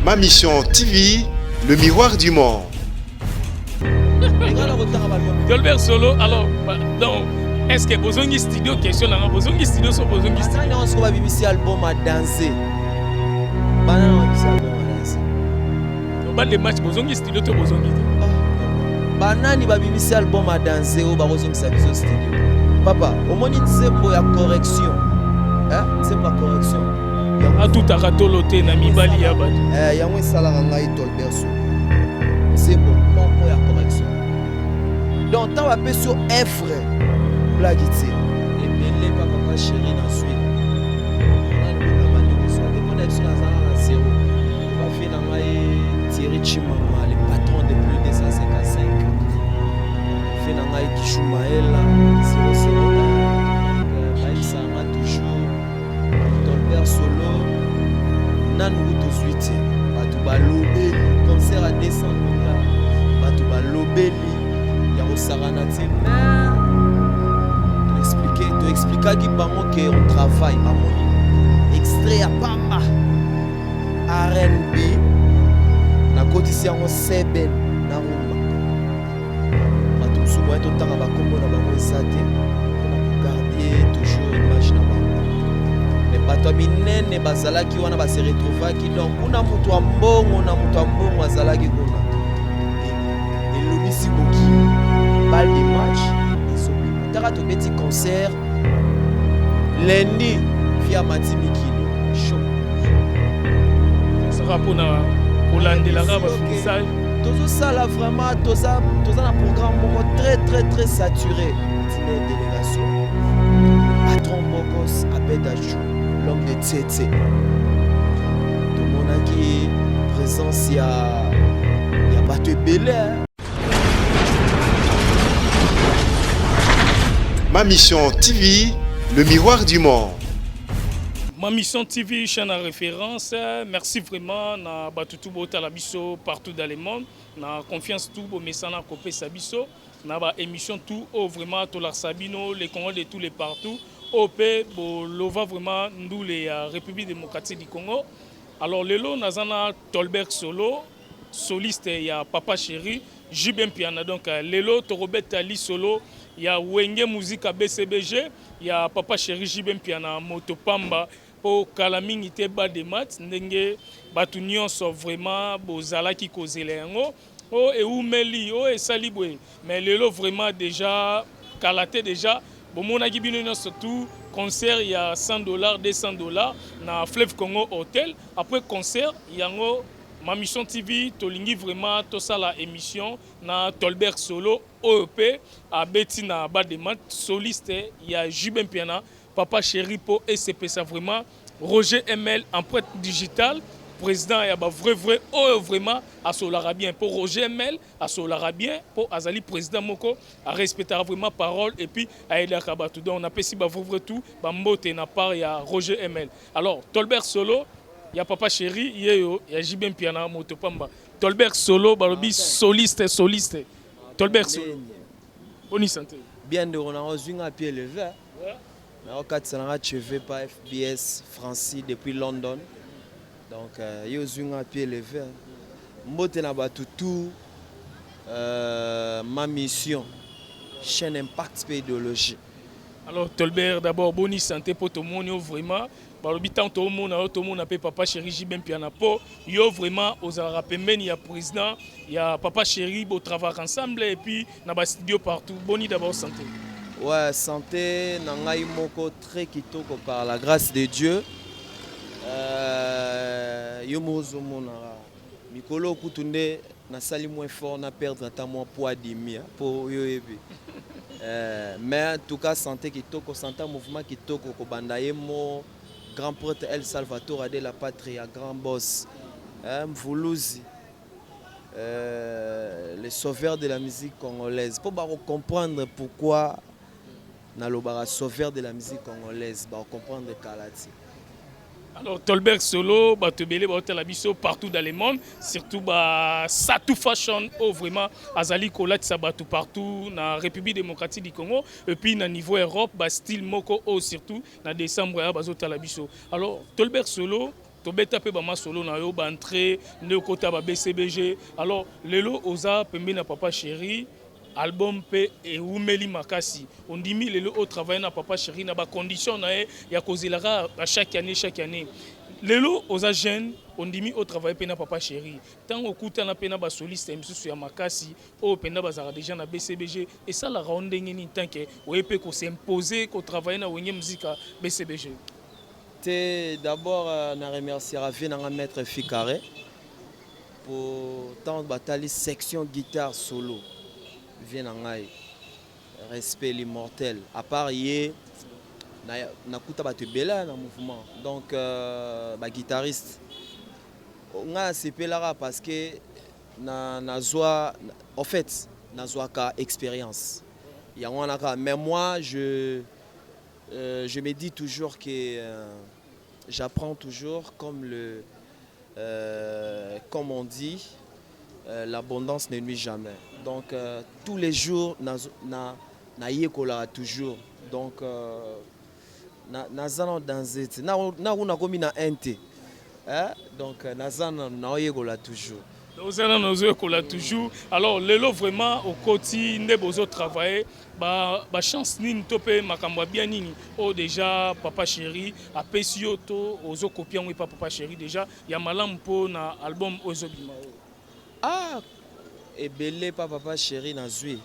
Ma Mission TV, le miroir du monde. Tolbert Solo, alors, donc, est-ce que bozongi studio question nanga bozongi studio so bozongi studio Nani yango soko babimisi album a danse bana na babimisi album a danse. Balle de match, bozongi studio to bozongi te? Banani babimisi album a danse oyo bakozongisa biso studio? Papa, omoni nzembo ya correction, eh? Nzembo ya correction. Atutaka tolo te na mibali ya bato. Eh, yango esalaka ngai Tolbert Solo, nzembo moko ya correction. Donc ntango bapesi yo evre blagi te ebele pa papa chéri, nazwi nanu bandi kozwa te mpona biso. Nazala na zero bafe na ngai Thierry Chimama, le patron de plus 255, fe na ngai Kishu Maela 001. Bayebisaka nga toujours Tolbert Solo nanu kutu ozwi te. Bato balobeli concert à 200 $, bato balobeli ya kosakana te, mais toexplikaki bango ke on travaille. Bamoni extrait ya pamba R&B, nakotisi yango seben na rumba. Bato mosusu boye totanga bakombo na bango eza te mpona kogarder toujours image na bango, mais bato ya minene bazalaki wana, base retrouvaki. Donc kuna moto ya mbongo na moto ya mbongo azalaki kuna. Elobisi mokili, balle de match ezobima. Taka tobeti concert lundi, via mati mikili show. Saka mpona kolandelaka bafinissage. Tozosala vraiment, toza na programme moko très très très saturé. Tina délégation, patron Bokos Abed Achou, l'homme de Tsetse. Tomonaki présence ya bato ebele, hein. Ma Mission TV, le miroir du monde. Ma Mission TV, chaîne à référence. Merci vraiment na batutu botala biso partout dans le monde. Na confiance tout bomesana kopesa biso. Na ba émission tout oh vraiment tolakisa bino les Congolais de tous les partout. OP bolova vraiment ndule ya République démocratique du Congo. Alors lelo nazana Tolbert Solo, soliste ya Papa Chéri JB Mpiana. Donc lelo tokobeta lisolo ya Wenge Musica BCBG ya Papa Chéri JB Mpiana, moto pamba mpo kala mingi te balle de match ndenge bato nyonso vraiment bozalaki kozela yango oyo ewumeli oyo esali boye. Mais lelo vraiment déjà kala te déjà bomonaki bino nyonso tout concert ya 100 $, 200 $ na Fleuve Congo Hotel. Après concert yango, Ma Mission TV tolingi vraiment tosala émission na Tolbert Solo oyo mpe abeti na balle de match, soliste ya JB Mpiana, Papa Chéri, mpo esepesa vraiment Roger ML, empreinte digitale, président ya bavrai vrai oyo vraiment asolaka bien, mpo Roger ML asolaka bien mpo azali président moko arespectaka vraiment parole et puis ayedaka bato. Donc napesi bavrai vrai tout bambote na part ya Roger ML. Alors Tolbert Solo ya Papa Chéri yeyo ya JB Mpiana, moto pamba. Tolbert Solo, balobi soliste, soliste Tolbert Solo, boni santé? Bien ndeko, nango ozwi nga pied levé, nakokatisa nanga cheve pa FBS Francis depuis London. Donc ye ozwi nga pied levé. Mbote na bato tout, Ma Mission, chaîne impact mpe idéologie. Alors Tolbert, d'abord boni santé? Mpo tomoni yo vraiment, balobi ntango tomona yo, tomona mpe Papa Chéri JB Mpiana, mpo yo vraiment ozalaka pembeni ya président ya Papa Chéri, botravaillaka ensemble et puis na bastudio partout. Boni d'abord santé? Ouais, santé na ngai moko très kitoko par la grâce de Dieu. Yo moko ozomonaka mikolo kutu nde nasali moins fort na perdre ata mwa poids demi mpo oyo oyebi. Mais en tout cas santé kitoko, santé mouvement kitoko, kobanda ye mo grand prêtre El Salvatore de la Patria, grand boss, Mvuluzi, le sauveur de la musique congolaise, mpo bakocomprendre pourquoi nalobaka sauveur de la musique congolaise, bakocomprendre kala ti. Alors Tolbert Solo, bato ebele baotala biso partout dans le monde, surtout ba Satu Fashion oyo vraiment azali kolatisa bato partout na République démocratique du Congo et puis na niveau Europe, ba style moko oyo surtout na décembre ya bazotala biso. Alors Tolbert Solo. Tobeta mpe bamasolo na yo, baentrée nde okota ba BCBG. Alors lelo oza pembeni na Papa Chéri, album mpe ewumeli makasi. Ondimi lelo otravaille na Papa Chéri na bacondition na ye ya kozelaka chaque année, chaque année. Lelo oza jeune, ondimi otravaille mpe na Papa Chéri. Ntango okutana mpe na basoliste misusu ya makasi oyo mpenza bazalaka déjà na BCBG, esalaka o ndenge nini tant que oye mpe kos'impose kotravaille na Wenge Musica BCBG? Te, d'abord na remerciera vieux na nga, maître Ficarré, po ntango batali section guitare solo, vieux na ngai, respect, l'immortel. À part ye, nakuta bato ebele na mouvement. Donc baguitariste, ngai nasepelaka parce que nazwa, en fait, nazwaka expérience yango wana kaka. Mais moi, je me dis toujours que j'apprends toujours, comme on dit, l'abondance ne nuit jamais. Donc tous les jours na nayekolaka toujours. Donc naza na danse te, nakomi na 1 te, donc naza nanu naoyekola toujours. Oza nano ozoyekola toujours. Alors lelo vraiment okoti nde bozotravaille, bachance nini to mpe makambo ya bien nini oyo déjà Papa Chéri apesi yo to ozokopia yango epa Papa Chéri déjà ya malamu mpo na album oyo ezobima oyo? Ah, ebele pa Papa Chéri nazwi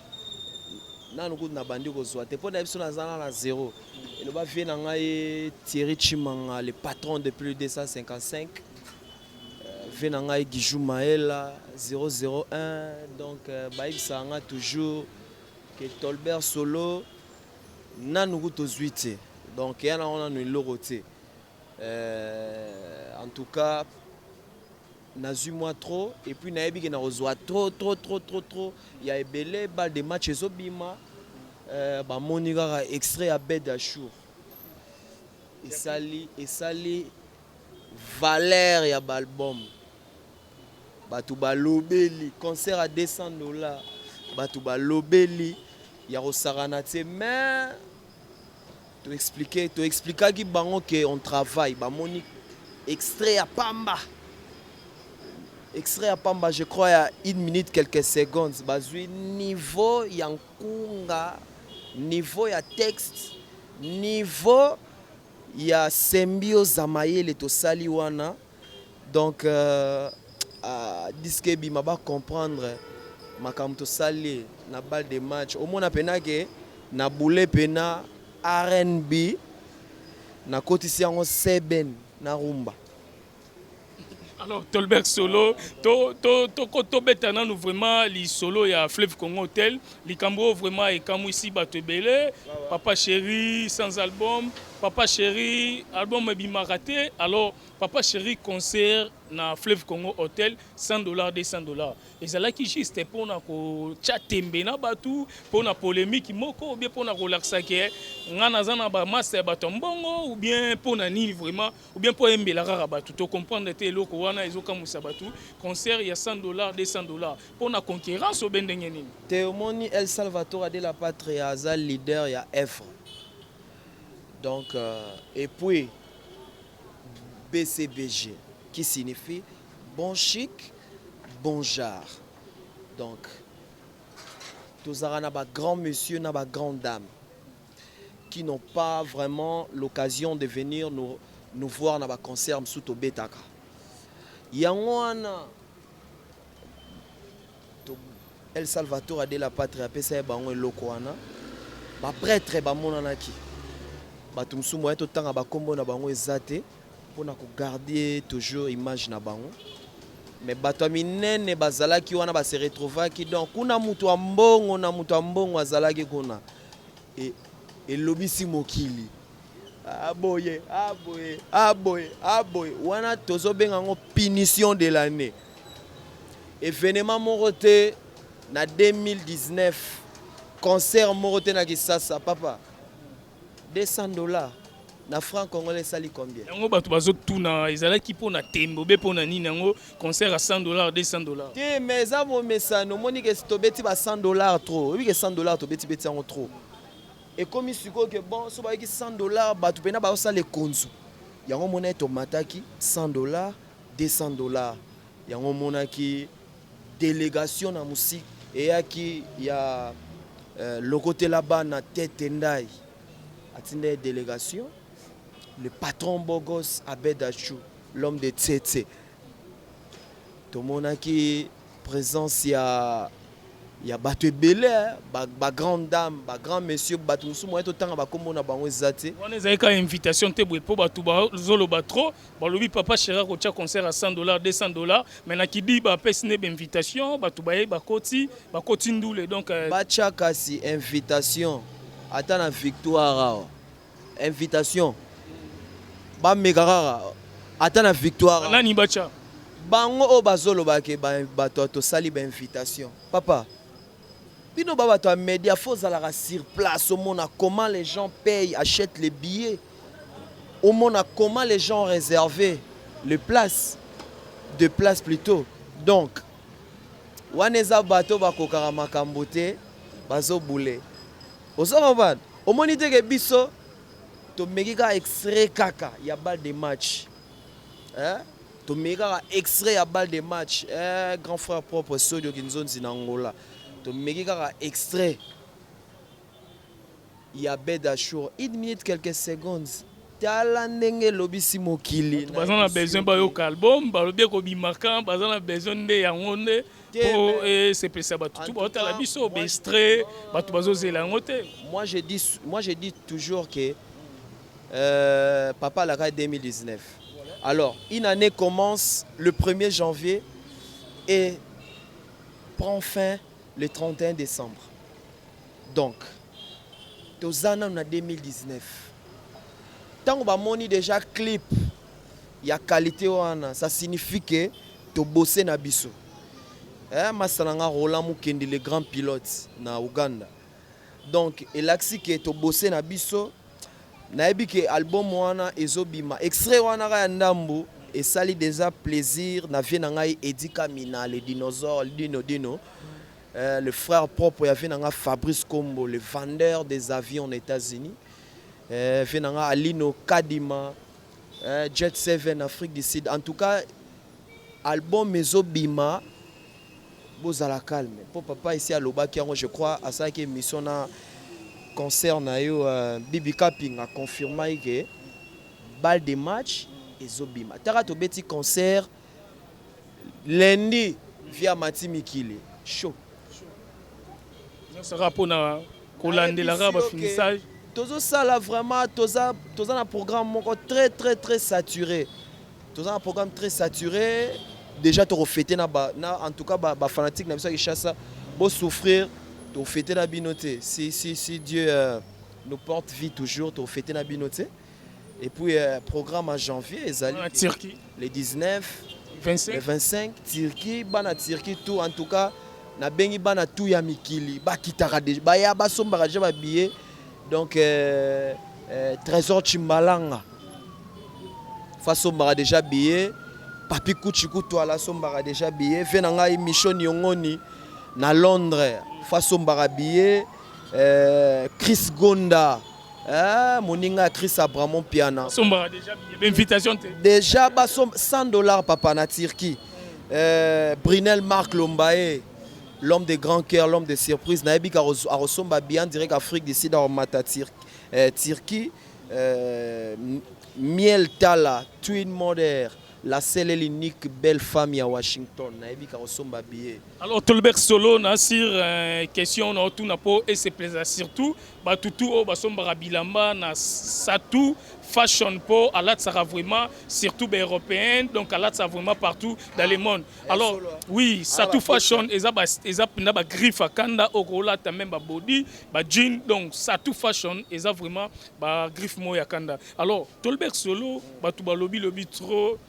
nanu kutu nabandi kozwa te, mpo na biso naza na zéro. Eloba vieux na ngai Thierry Chimanga, le patron de plus de 255, vieux na ngai Gijou Maela 001. Donc bayebisaka nga toujours ke Tolbert Solo nanu kutu tozwi te, donc eya nango nanu eloko te. En tout cas nazwi mwa trop et puis nayebi ke nakozwa trop, trop, trop, trop, trop ya ebele. Balle de match ezobima, bamoni kaka extrait ya Bed Achour, esali valeur ya baalbum. Bato balobeli concert à 200 $, bato balobeli ya kosakana te. Mais toexplike, toexplikaki bango ke on travaille. Bamoni extrait ya pamba, extrait ya pamba, je crois ya une minute quelques secondes, bazwi niveau ya nkunga, niveau ya texte, niveau ya symbiose ya mayele tosali wana. Donc disque ebima, bacomprendre makambo tosali na balle de match. Omona mpena ke na bule mpena R&B, nakotisi yango seben na rumba. Alors Tolbert Solo, tobeta nanu vraiment lisolo ya Fleuve Congo Hotel. Likambo oyo vraiment ekamwisi bato ebele. Papa Chéri sans album, Papa Chéri album ebimaka te. Alors Papa Chéri, concert na Fleuve Congo Hotel, 100 $, 200 $, ezalaki juste mpona kotya tembe na bato, mpona polémique moko, ou bien mpona kolakisa ke nga naza na bamasa ya bato ya mbongo, ou bien mpona nini vraiment, ou bien mpo oyembela kaka bato? Tocomprendre te eloko wana ezokamwisa bato. Concert ya 100 $, 200 $, mpona concurrence obe ndenge nini? Te, omoni, El Salvatore de la Patria aza leader ya œuvre. Donc et puis BCBG, qui signifie bon chic bon genre. Donc tozalaka na bagrand monsieur na bagrande dame qui n'ont pas vraiment l'occasion de venir nous voir na baconcert mosusu tobetaka. Yango wana El Salvatore de la Patrie apesa ye bango eloko wana. Baprêtre bamonanaki, bato mosusu moye totanga bakombo na bango eza te mpona kogarde toujours image na bango, mais bato ya minene bazalaki wana, base retrouvaki. Donc kuna moto ya mbongo na moto ya mbongo azalaki kuna. Elobisi mokili aboye, aboye, aboye, aboye. Wana tozobenga yango punition de l'année. Événement moko te na 2019, concert moko te na Kisasa, papa, 200 $ na franc congolais esali combien? Yango bato bazotuna, ezalaki mpona tembe obe mpona nini yango concert ya 100 $, 200 $? Te, mais eza momesano. Omoni ke tobeti ba 100 $ trop, oyebi ke 100 $ tobeti-beti yango trop. Ekomi sikoyo ke bon, so bayoki 100 $, bato mpena bazosala ekonzo. Yango omonaki tomataki 100 $, 200 $. Yango omonaki délégation na musique eyaki ya lokotela bana tete ndai, atinda ye délégation, le patron Bogos Abed Achou, l'homme de Tsetse. Tomonaki présence ya bato ebele, bagrande dame, bagrand monsieur, bato mosusu moye totanga bakombo na bango eza te. Wana ezali kaka invitation te boye, mpo bato bazoloba trop, balobi papa chéri kotia concert à 100 $, 200 $, mais na kidi bapesi nde bainvitation, bato baye, bakoti, bakoti ndule, donc Batya kasi invitation ata na Victoire awa, invitation bameka kaka ata na Victoire. Nani batya? Bango oyo bazolobake bato tosali bainvitation, papa, bino ba bato ya média, faut ozalaka sur place, omona comment les gens payent, achètent les billets, omona comment les gens réservé les places, de place plutôt. Donc wana eza bato bakokaka makambo te, bazobule. Ozo comprendre? Omoni te ke biso tomeki kaka extrait kaka ya balle de match, hein? Tomeki kaka extrait ya balle de match, eh, grand frère propre Sodio Kinzonzi na Angola, tomeki kaka extrait ya Bed Achour, une minute quelques secondes. Tala ndenge elobisi mokili. Baza na besoin bayoka album, balobi ekobimaka, baza na besoin nde yango nde mpo esepelisa bato tu baotala biso. Baextrait, bato bazozela yango te. Moi je dis toujours que papa alaka 2019, alors une année commence le 1er janvier et prend fin le 31 décembre. Donc toza nanu na 2019. Ntango bamoni déjà clip ya qualité wana, ça signifie que tobose na biso, eh, masala nga Roland Mukendi, le grand pilote na Uganda. Donc elakisi ke tobose na biso. Nayebi ke album wana ezobima, extrait wana kaka ya ndambu esali déjà plaisir na vie na ngai Edi Kamina, le dinosaure dino dino, le frère propre ya vie na ngai Fabrice Kombo, le vendeur des avions aux États-Unis, vie na ngai Alino Kadima, Jet 7 Afrique du Sud. En tout cas album ezobima, bozala calme, mpo papa esi alobaki yango. Je crois asalaki émission na concert na yo, Bibi Kapinga aconfirmaki ke balle de match ezobima. Taka tobeti concert lundi via Mati Mikili show. Nyonso kaka mpona kolandela kaka bafinissage. Tozosala vraiment, toza na programme moko très très très saturé, toza na programme très saturé déjà. Tokofete na, ba, na en tout cas bafanatique ba na biso ya Kinshasa, bosouffrir, tofete na bino te. Si Dieu nous porte vie toujours, tofete na bino te. Et puis programme en janvier ezali na Turquie. Le 19, 25, le 25, Turquie, bana Turquie tout. En tout cas nabengi bana tout ya mikili, bakitaka déjà, baya, basombaka déjà babillet. Donc Trésor Chimbalanga fasombaka déjà billet, Papi Kuchi Kutwala asombaka déjà billet, ve na ngai Micho Niongoni na Londres fasombaka billet, Chris Gonda, moninga ya Chris Abramon Piana. Sombaka déjà billet, invitation te. Déjà basom 100 $ papa na Turquie. Brunel Marc Lombaye, l'homme de grand cœur, l'homme de surprise, nayebi akosomba bien direct Afrique du Sud, akomata Turquie. Miel Tala, Twin Mother, la seule et l'unique belle femme ya Washington, nayebi akosomba billet. Alors Tolbert Solo na sur question na otuna mpo eseplaisa surtout batutu oyo basombaka bilamba na Satu Fashion, mpo alatisaka vraiment surtout baeuropéen, donc alatisaka vraiment partout dans le monde. Alors oui, Satu Fashion eza eza mpenza bagriffe akanda oyo kolata, même babody, bajean. Donc Satu Fashion eza vraiment bagriffe moko ya kanda. Alors Tolbert Solo, bato balobi lobi trop,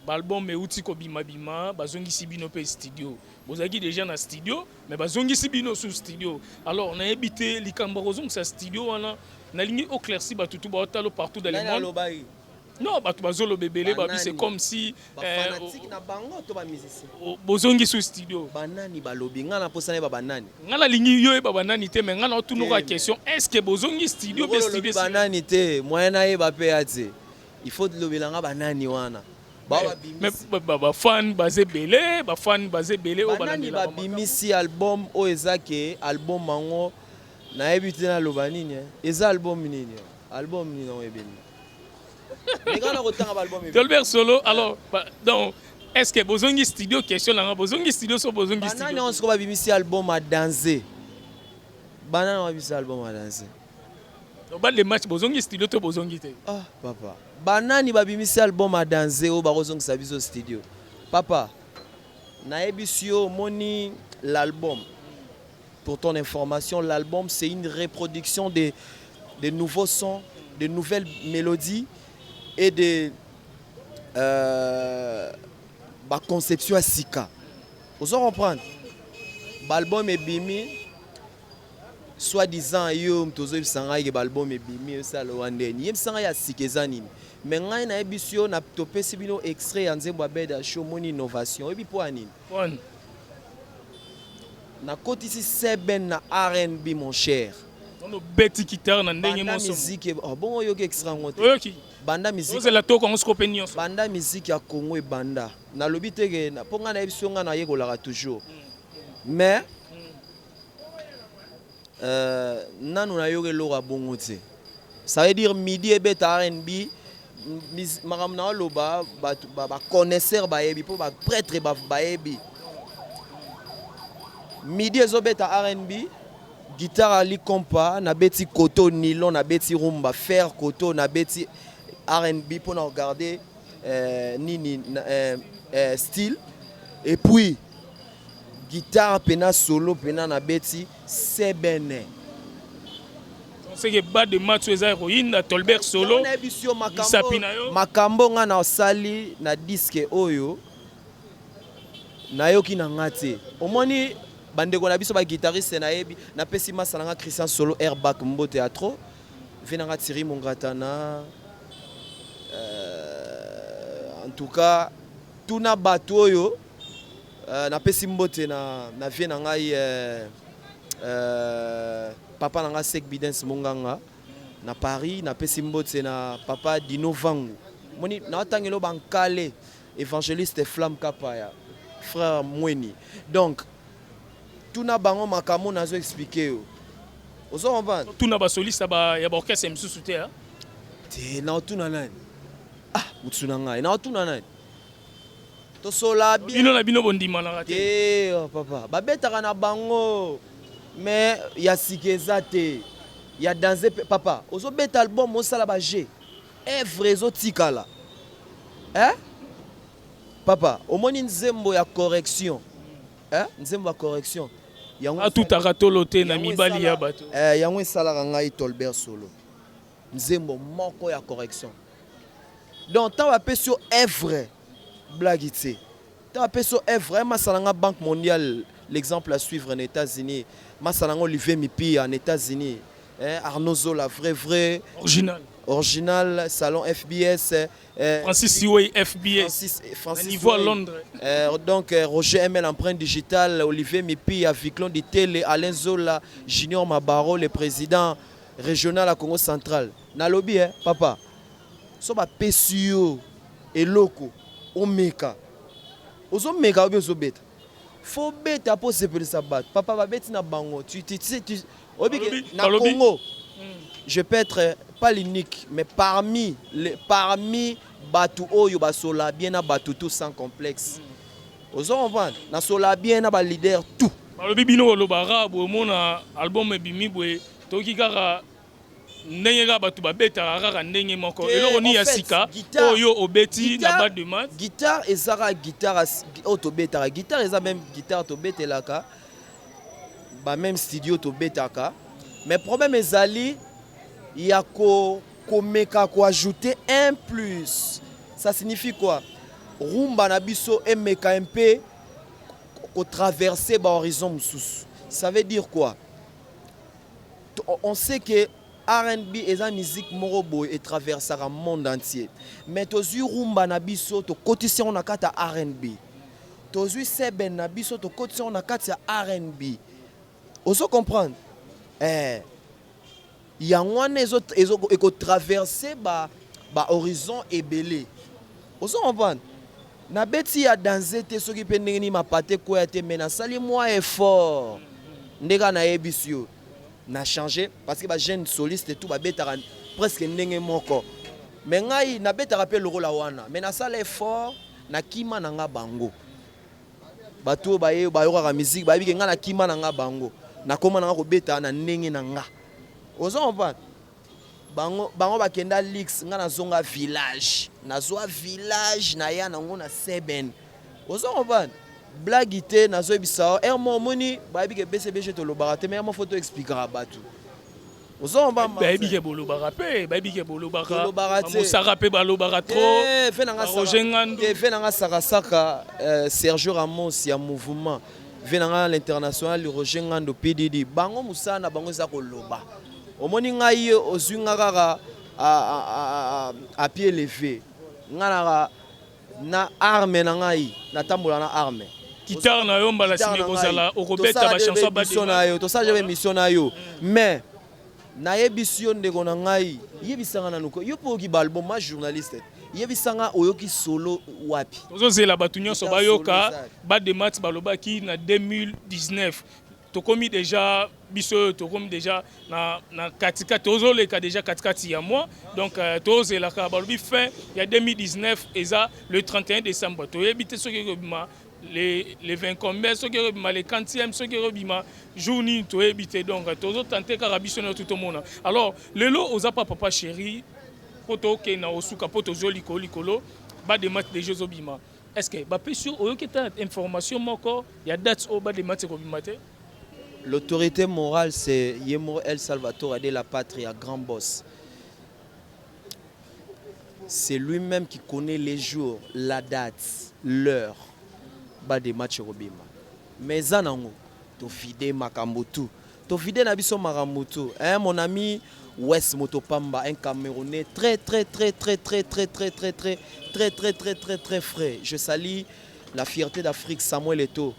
baalbum euti kobimabima, bazongisi bino mpe studio. Bozalaki déjà na studio, mais bazongisi bino su studio. Alors nayebi te likambo ya kozongisa studio wana, nalingi oclairci bato tu baotalo partout dans le monde. Non, bato bazoloba ebele, babi c'est comme si bafanatike na bango to bamusicien. Bozongi su studio. Banani balobi? Ngai na mposa nayeba banani. Ngai nalingi yo oyeba banani te, mais ngai na otunoka question: est ce que bozongi studio mpe studio? Banani te, moyen nayeba mpe ya te. Il faut lobela nga banani wana Bafan baza ebele, bafan baza ebele oyo banani babimisi album oyo. Eza ke album yango nayebi te naloba nini. Eza album nini? Album nini yango ebimi? Ndenge na kotanga baalbum. Tolbert Solo. Alors donc, est ce que bozongi studio? Question nanga, bozongi studio so bozongi? Banani yango sikoyo babimisi album a danse? Banani babimisi album a danse? Balle de Match, bozongi studio to bozongi te? Ah papa, banani babimisi album a danse oyo bakozongisa biso studio? Papa, nayebisi yo, omoni l'album, pour ton information, l'album, c'est une reproduction de nouveaux sons, de nouvelles mélodies et de baconception ya sika. Ozo comprendre? Baalbum ebimi, soi-disant yo moto ozoyebisa ngai ke baalbum ebimi, osala wa ndeni? Yebisa ngai ya sika eza nini? Mais ngai nayebisi yo, na topesi bino extrait ya nzembo ya Beda Show. Omoni innovation, oyebi mpo ya nini? Nakotisi seben na R&B, mon cher. Obeti guitare na ndenge Banda musique, oh, bongo oyoki extrait yango te? Oyoki. Banda musique Ozela tokango siko mpe nyonso. Banda musique ya Congo ebanda, nalobi te ke mpo ngai nayebi so ngai nayekolaka toujours, mais nanu nayoki eloko ya bongo te. Ça veut dire midi ebeta R&B. Makambo na oloba, bato baconnaisseur bayebi, mpo baprêtre bayebi. Midi ezobeta R&B, guitare ali kompa, nabeti koto nylon, nabeti rumba fer koto, nabeti R&B mpona regarder nini style, et puis guitare pena solo pena nabeti sebene. Seke Balle de Match oyo eza koyinda, Tolbert Solo. Nayebisi yo. Misapi na yo. Makambo nga nasali na disque oyo, nayoki na nga te. Omoni bandeko na biso baguitariste, nayebi, napesi masa na nga Christian Solo Airbak mbote ya trop, ve na nga Thierry Mongatana. En tout cas, tuna bato oyo napesi mbote na vie na ngai, papa na ngai Sek Bidens Monganga na Paris. Napesi mbote na papa Dino Vangu. Moni naotangelo bankale, évangéliste Flamme Kapaya, frère Mweni. Donc tuna bango makambo nazo expliquer yo, ozo comprendre. Tuna basoliste ya baorchestre misusu te? Te, naotuna nani? Ah, motu na ngai, naotuna nani? Tosola. Bino na bino bondimanaka te? Te, oh, papa, babetaka na bango, mais ya sika eza te, ya danse. Papa, ozobeta album, osala baje œuvre ezotikala, eh? Papa, omoni nzembo ya correction, eh? Nzembo ya correction yango atutaka tolo te na mibali ya bato. Eh, yango esalaka ngai Tolbert Solo, nzembo moko ya correction. Donc ntango bapesi yo œuvre, blague te, ntango bapesi yo œuvre, masala nga Banque mondiale, l'exemple à suivre en États-Unis, masala nga Olivier Mipia en États-Unis, eh, Arnaud Zola, vrai vrai. Original. Original, salon FBS. Francis Siway, FBS. Francis, Francis niveau à Londres. Donc Roger ML, empreinte digitale, Olivier Mipia, Viclon Ditele, Alain Zola, Junior Mabaro, le président régional à Congo central. Nalobi, eh, papa, so bapesi yo eloko, omeka, ozomeka obi ozobeta, fo beta mpo osepelisa bato. Papa, babeti na bango, tu, oyebi ke na Congo, je peux être pas l'unique, mais parmi bato oyo basola bien na bato tout sans complexe. Ozo comprendre? Nasola bien na baleader tout. Balobi bino olobaka boye, omona album ebimi boye, toyoki kaka ndenge kaka bato babetaka kaka ndenge moko. Eloko nini ya sika oyo obeti na Balle de Match? Guitare ezaka guitare oyo tobetaka, guitare eza même guitare tobetelaka, bameme studio tobetaka, mais problème ezali ya komeka koajouter un plus. Ça signifie quoi? Rumba na biso emeka mpe kotraverser bahorizon mosusu. Ça veut dire quoi? On sait que R&B eza musique moko boye etraversaka monde entier, mais tozwi rumba na biso, tokotisi yango na kati ya R&B, tozwi seben na biso, tokotisi yango na kati ya R&B. Ozo comprendre? Yango wana ekotraverse ba Ba horizon ebele. Ozo comprendre? Nabeti ya danze te soki mpe ndenge nini mapata ekweya te, mais nasali mwa effort nde kaka nayebisi yo na changer, parce que ba jeunes solistes tout babetaka presque ndenge moko, mais ngai nabetaka mpe lokola wana, mais nasala effort, nakima na nga bango. Bato oyo baye bayokaka musique bayebi ke ngai nakima na nga bango, nakoma na nga kobeta na ndenge na nga. Ozo comprendre? Bango bango bakenda luxe, nga nazonga village, nazwa village naya nango na seben. Ozo comprendre? Blague te, nazoyebisa yo heure moko omoni bayebi ke BCBG tolobaka te, mais heure moko faut to expliquaka bato. Ozo comprendre? Bayebi ke bolobaka mpe, bayebi ke bolobaka. Tolobaka te. Mosaka mpe balobaka trop. Eh, ve nanga Ba Roger Ngandu. Te, ve nanga sakasaka Sergio Ramos ya mouvement. Ve nanga l'international Roger Ngandu PDD. Bango mosala na bango eza koloba. Omoni ngai ozwi nga kaka à pied levé. Nga naka na arme na ngai, natambola na arme. Guitare na yo mbala sima ekozala okobeta ba chanson ba mission na yo, tosala jamais mission na yo. Mais nayebisi yo ndeko na ngai, yebisanga nanu ko yo po oyoki ba album ma journaliste. Yebisanga oyoki solo wapi? Tozozela bato nyonso bayoka ba demat balobaki na 2019. Tokomi dejà biso oyo tokomi dejà na katikati, tozoleka dejà katikati ya mois, donc tozelaka balobi fin ya 2019 eza le 31 décembre. Toyebi te soki ekobima le 20 combien, soki ekobima le 40e, soki ekobima jour nini toyebi te. Donc tozotante kaka biso nyonso tomona. Alors lelo oza pa papa chéri po tokende na osuka po tozwa likolo likolo ba demat dejà ezobima. Est-ce que bapesi yo oyoki ata information moko ya date oyo ba demat ekobima te? L'autorité morale, c'est Yemoro El Salvatore de la Patria, grand boss. C'est lui-même qui connaît les jours, la date, l'heure. Ba de match robima. Mais eza nango, to vide makambo tout. To vide na biso makambo tout. Hein, mon ami Wes Motopamba, un Camerounais très très très très très très très très très très très très très très frais. Je salue la fierté d'Afrique, Samuel Eto'o.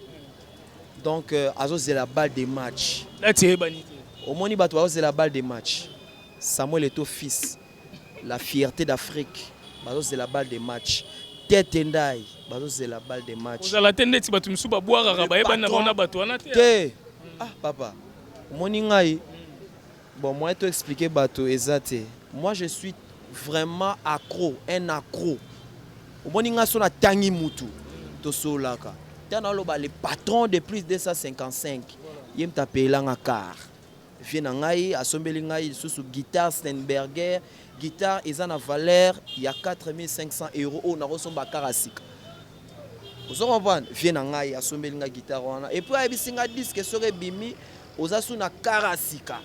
Donc azozela balle de match. Date eyebani te. Omoni bato bazozela balle de match. Samuel Eto'o fils, la fierté d'Afrique, bazozela balle de match. Tete Ndai, bazozela balle de match. Ozala te ndeti bato misusu babwakaka bayebani na bango na bato wana te. Te. Ah papa, omoni ngai bon moi to expliquer bato eza te. Moi je suis vraiment accro, un accro. Omoni ngai so natangi mutu tosolaka. Tana oloba le patron de plus 255 ye mutu apelanga car. Vie na ngai asombeli ngai lisusu guitare Steinberger, guitare eza na valeur ya 4500 euros oyo nakosomba car ya sika. Ozo comprendre? Vie na ngai asombeli ngai guitare wana et puis ayebisi ngai disque soki ebimi oza su na car ya sika.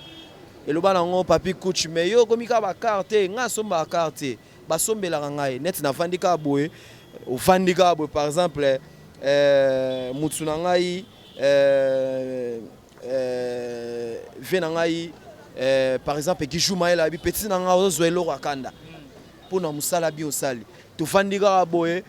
Eloba nango Papi Kuch, mais yo okomi kaka ba car te, ngai asombaka car te. Basombelaka ngai neti navandi kaka boye, ovandi kaka boye par exemple mutu na ngai vie na ngai par exemple Gijou Mayela abi petit na ngai ozozwa eloko ya kanda mpona mosala bi osali. Tovandi kaka boye,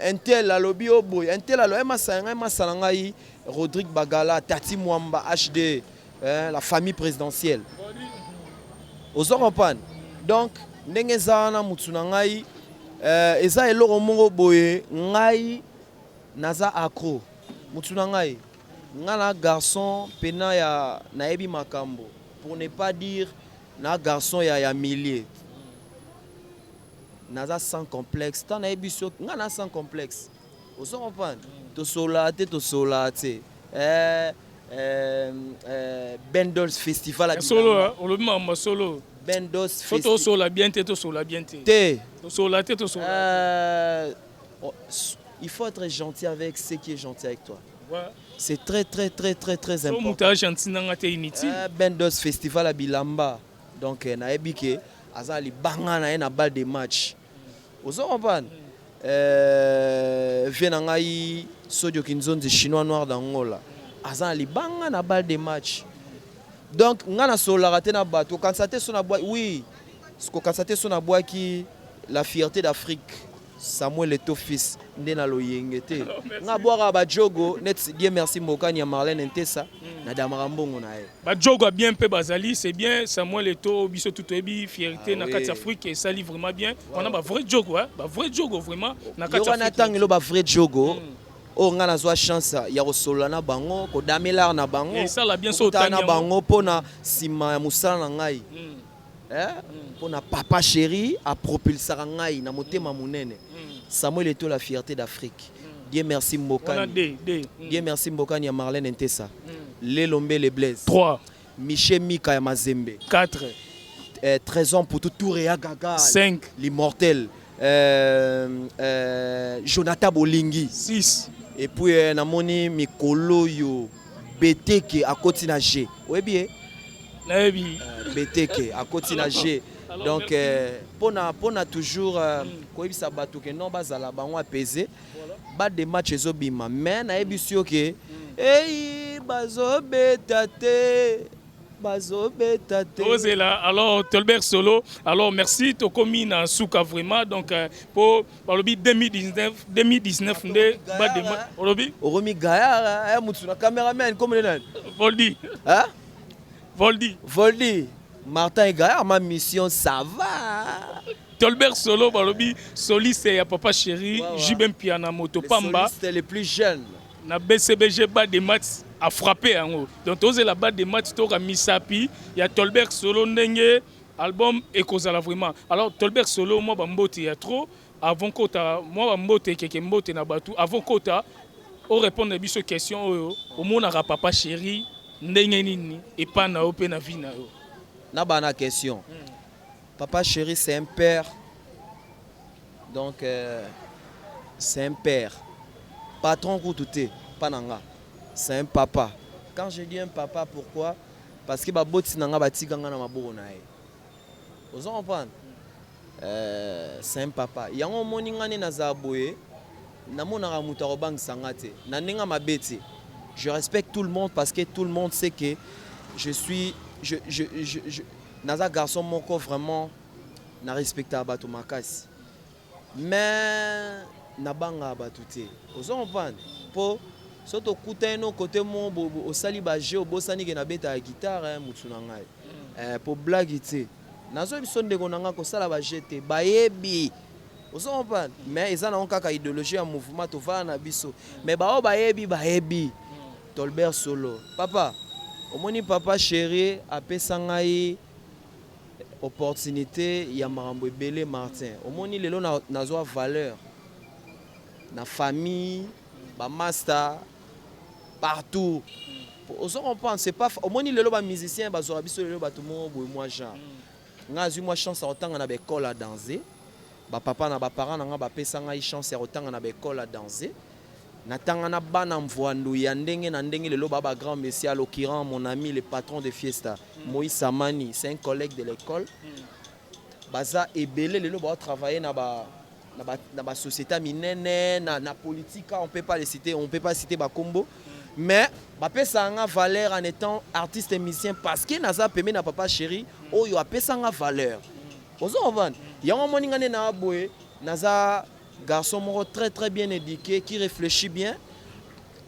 intel alobi yo boye, intel alobi masala ngai, masala ngai Rodrigue Bagala, Tati Mwamba HD, la famille présidentielle. Ozo comprendre? Donc ndenge eza wana mutu na ngai eza eloko moko boye, ngai naza accro mutu na ngai, ngai na garçon pena ya nayebi makambo, pour ne pas dire na garçon ya milieu. Naza sans complexe, tant nayebi so ngai na sans complexe. Ozo comprendre? Tosola te, tosola te. Bendols Festival ya solo, olobi makambo solo. Bendols Festival. Tosola bien te, tosola bien te. Te. Tosola te, tosola. Il faut être gentil avec ce qui est gentil avec toi. Ouais. C'est très très très très très important. Muta gentil nanga te inutile. Bendols Festival ya Bilamba. Donc nayebi ke aza libanga na ye na balle de match. Ozo comprendre? Vie na ngai Sodio Kinzonzi chinois noir d'Angola. Aza na libanga na balle de match. Donc nga na solaka te na bato, kokanisa te so na bwaki, oui, kokanisa te so na bwaki la fierté d'Afrique. Samuel Eto'o fils nde na loyenge te. Nga bwaka ba jogo net Dieu merci Mbokani ya Marlène Ntesa na damaka mbongo na ye. Ba jogo ya bien mpe bazali, c'est bien. Samuel Eto'o, biso tout toyebi fierté na kati Afrique, esali vraiment bien. Wana ba vrai jogo, hein, ba vrai jogo vraiment na kati Afrique. Wana tangelo ba vrai jogo. Oyo nga nazwa chance ya kosolola na bango, kodamelar na bango, esala bien so kokutana na bango mpona nsima ya mosala na ngai. Mpona papa chéri apropulsaka ngai na motema monene. Samuel Eto'o, la fierté d'Afrique. Dieu merci Mbokani. Dieu merci Mbokani ya Marlène Ntesa. Lelo Mbele Blaise. 3. Michel Mika ya Mazembe. 4. Trésor Mputu Touré ya Gaga. 5. L'immortel. Jonathan Bolingi. 6. Et puis namoni mikolo yo Beteke akoti na G. Oyebi ye? Nayebi. Beteke akoti na G. Donc pona toujours koyebisa bato ke non, bazala bango apaisé. Ba de match ezobima, mais nayebisi yo ke ei bazobeta te, bazobeta te. Ozela. Alors Tolbert Solo, alors merci, tokomi na suka vraiment. Donc po balobi 2019, 2019 nde ba de olobi. Okomi gaillard eh, mutu na cameraman comme nani? Voldi. Hein? Voldi. Voldi Martin et gaillard, ma mission ça va. Tolbert Solo, balobi soliste ya papa chéri JB Mpiana moto pamba. Soliste le plus jeune. Na BCBG, ba de match a frappé yango. Donc tozela ba de match, toka misapi ya Tolbert Solo ndenge album ekozala vraiment. Alors Tolbert Solo, mwa bambote ya trop avant kota, mwa bambote ekeke, mbote na bato avant kota orépondre biso question oyo: omonaka papa chéri ndenge nini epa na yo mpe na vie na yo? Na bana question. Papa chéri, c'est un père. Donc c'est un père, patron kutu te pa na nga, c'est un papa. Quand je dis un papa, pourquoi? Parce que baboti na nga batika nga na maboko na ye. Ozo comprendre? C'est un papa. Yango omoni nga nde nazala boye, namonaka moto akobangisa nga te na ndenge mabe te. Je respecte tout le monde parce que tout le monde sait que je suis je, je, je, je, naza garçon moko vraiment na respectaka bato makasi, mais nabangaka bato te. Ozo comprendre? Mpo so tokutani no kote mo osali bajeu, obosani ke nabetaka guitare, motu na ngai po blague te. Nazoyebi biso ndeko na ngai kosala bajeu te, bayebi. Ozo comprendre? Mais eza nango kaka idéologie ya mouvement tovanda na biso, mais bao bayebi, bayebi Tolbert Solo papa. Omoni, papa chéri apesa ngai opportunité ya makambo ebele. Martin, omoni lelo nazwa valeur na famille, bamaster partout. Ozo comprendre? C'est pas, omoni lelo bamusicien bazwaka biso lelo bato moko boye mwa genre. Ngai azwi mwa chance ya kotanga na baekole ya danse. Bapapa na baparent na ngai bapesa ngai chance ya kotanga na baekole ya danse. Natanga na bana mvwandu ya ndenge na ndenge, lelo ba bagrand monsieur. À l'occurrence, mon ami le patron de Fiesta, Moïse Samani, c'est un collègue de l'école. Baza ebele lelo baotravaille na ba na basociété ba minene, na politique. On peut pas les citer, on peut pas citer bakombo, mais bapesaka nga valeur en étant artiste et musicien parce que naza pembe na papa chéri oyo apesa nga valeur. Ozo comprendre? Yango omoni nga nde na boye, naza garçon moko très très bien éduqué, qui réfléchit bien.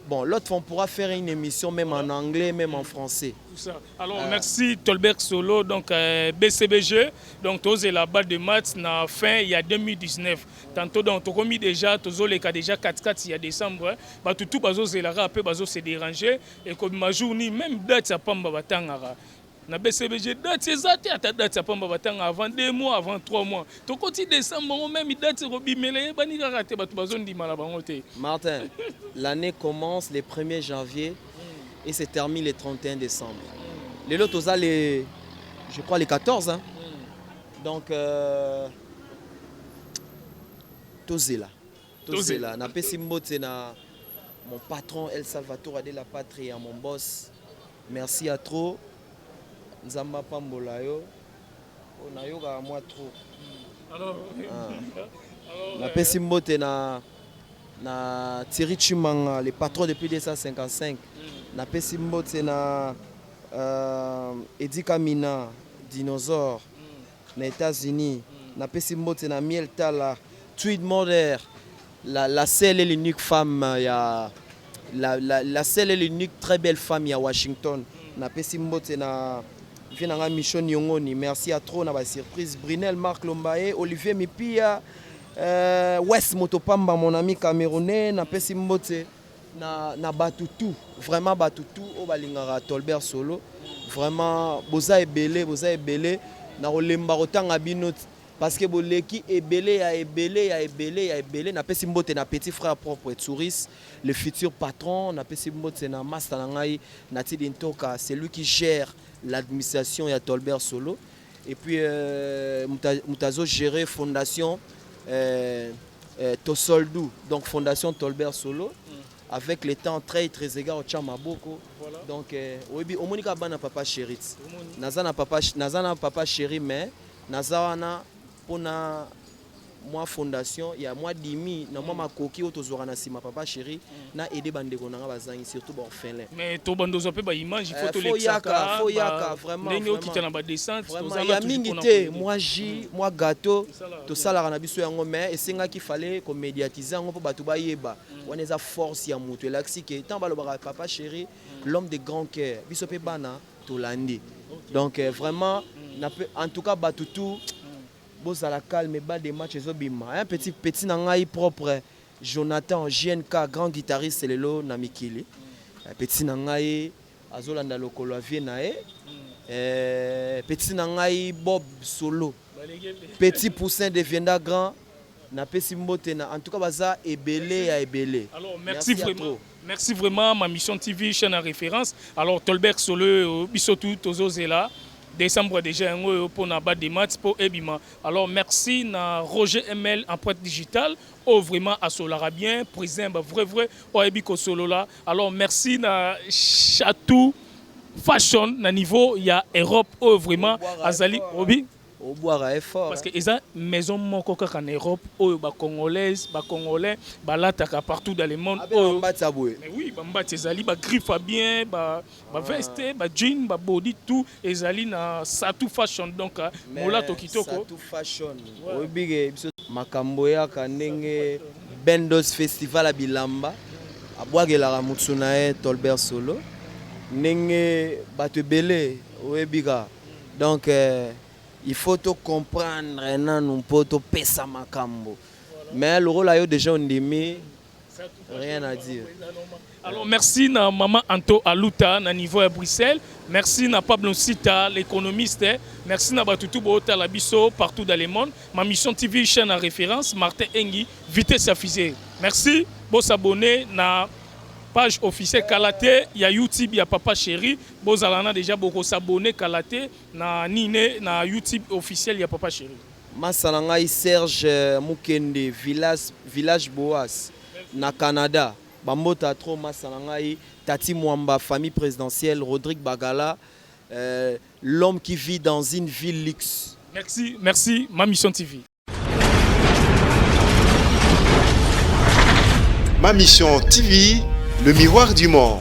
Bon, l'autre fois, on pourra faire une émission même en anglais, même en français. Tout ça. Alors, merci Tolbert Solo, donc BCBG, donc tozela balle de match na fin il y a 2019. Tantôt donc tokomi déjà, tozoleka déjà 4 4 il y a décembre, bato tout bazozelaka pe bazo se déranger et comme ma journée même date ya pamba batangaka. Na BCBG date eza te, ata date ya pamba batanga avant 2 mois, avant 3 mois. Tokoti décembre bango même date ekobimela eyebani kaka te, bato bazondima na bango te. Martin, l'année commence le 1er janvier et se termine le 31 décembre. Lelo toza les, je crois, les 14, hein? Donc tozela. Tozela. Napesi mbote na mon patron El Salvatore de la Patrie, mon boss. Merci à trop. Nzamba pambola yo. Nayokaka mwa trop. Alors, ah. Napesi mbote na Thierry Chimanga, le patron depuis 255. Napesi mbote na Edi Kamina, dinosaure, na États-Unis. Napesi mbote na Miel Tala. Tweed Mother, la seule et l'unique femme ya la seule et l'unique très belle femme ya Washington. Napesi mbote na vie na nga Micho Nyongoni, merci à trop na ba surprise. Brinel Marc Lombaye, Olivier Mipia, Wes Motopamba, mon ami camerounais, napesi mbote na bato tout, vraiment bato tout oyo balingaka Tolbert Solo. Vraiment boza ebele, boza ebele, na kolemba kotanga bino parce que boleki ebele ya ebele ya ebele ya ebele. Napesi mbote na petit frère propre Touris, le futur patron. Napesi mbote na master na ngai Natidi Ntoka, c'est lui qui gère l'administration ya Tolbert Solo. Et puis moto azo gérer fondation Tosoldu, donc fondation Tolbert Solo. Avec le temps très très égard otya maboko. Voilà. Donc oyebi, omoni kaka bana papa chéri. Omoni. Naza na papa chéri, mais naza wana mpona mwa fondation ya mwa dimi na mwa makoki oyo tozwaka na nsima papa chéri, na aide bandeko na nga bazangi, surtout baorphelin. Mais tobanda ozwa mpe baimage, il faut Faut tolekisaka yaka, faut yaka, vraiment, ndenge vraiment. okita na badescente. Vraiment ya mingi te, mwa jus, mwa gâteau, tosalaka na biso yango, mais esengaki fale komédiatiser yango mpo bato bayeba. Wana eza force ya moto, elakisi ke ntango balobaka papa chéri, l'homme de grand cœur, biso mpe bana tolandi. Donc vraiment en tout cas bato tout bozala calme, balle de match ezobima. Un petit petit na ngai propre Jonathan JNK, grand guitariste lelo na mikili. Petit na ngai azolanda lokolo ya vie na ye. Petit na ngai Bob Solo, petit poussin deviendra grand. Napesi mbote na, en tout cas baza ebele ya ebele. Alors merci, Merci à vraiment. trop. Merci vraiment, Ma Mission TV, chaîne à référence. Alors Tolbert Solo, biso tout tozozela décembre déjà yango oyo mpona balle de match mpo ebima. Alors merci na Roger ML, empreinte digitale, oyo vraiment asolaka bien, président ba vrai vrai oyo ayebi kosolola. Alors merci na Chatou Fashion na niveau ya Europe, oyo vraiment Obwaka azali effort. obi Obwaka effort. Parce que eza maison moko kaka na Europe oyo bacongolaise, bacongolais balataka partout dans le monde. Oyo Mbati ya boye. Mais oui, bambati ezali, bagriffe ya bien, baveste, bajean, babody, tout ezali na Satu Fashion. Donc molato kitoko. Satu Fashion, oyebi ke biso makambo eyaka ndenge Bendos Festival ya bilamba abwakelaka motu na ye Tolbert Solo, ndenge bato ebele oyebi ka. Donc il faut to comprendre nanu mpo topesa makambo, mais lokola yo déjà ondimi, rien à dire. Alors merci na maman Anto Aluta na niveau à Bruxelles. Merci na Pablo Sita, l'économiste. Merci na batutu bota biso partout dans le monde. Ma Mission TV, chaîne à référence. Martin Engi, vitesse à fusée. Merci. Bo s'abonner na page officielle Kalate, il y a YouTube, il y a Papa Chéri. Bozalana déjà beaucoup s'abonner Kalate na Nine na YouTube officiel, il y a Papa Chéri. Masa na ngai Serge Mukende, village Boas na Canada, bambota trop. Masa na ngai Tati Mwamba, famille présidentielle, Rodrigue Bagala, l'homme qui vit dans une ville luxe. Merci, merci, Ma Mission TV. Ma Mission TV, le miroir du monde.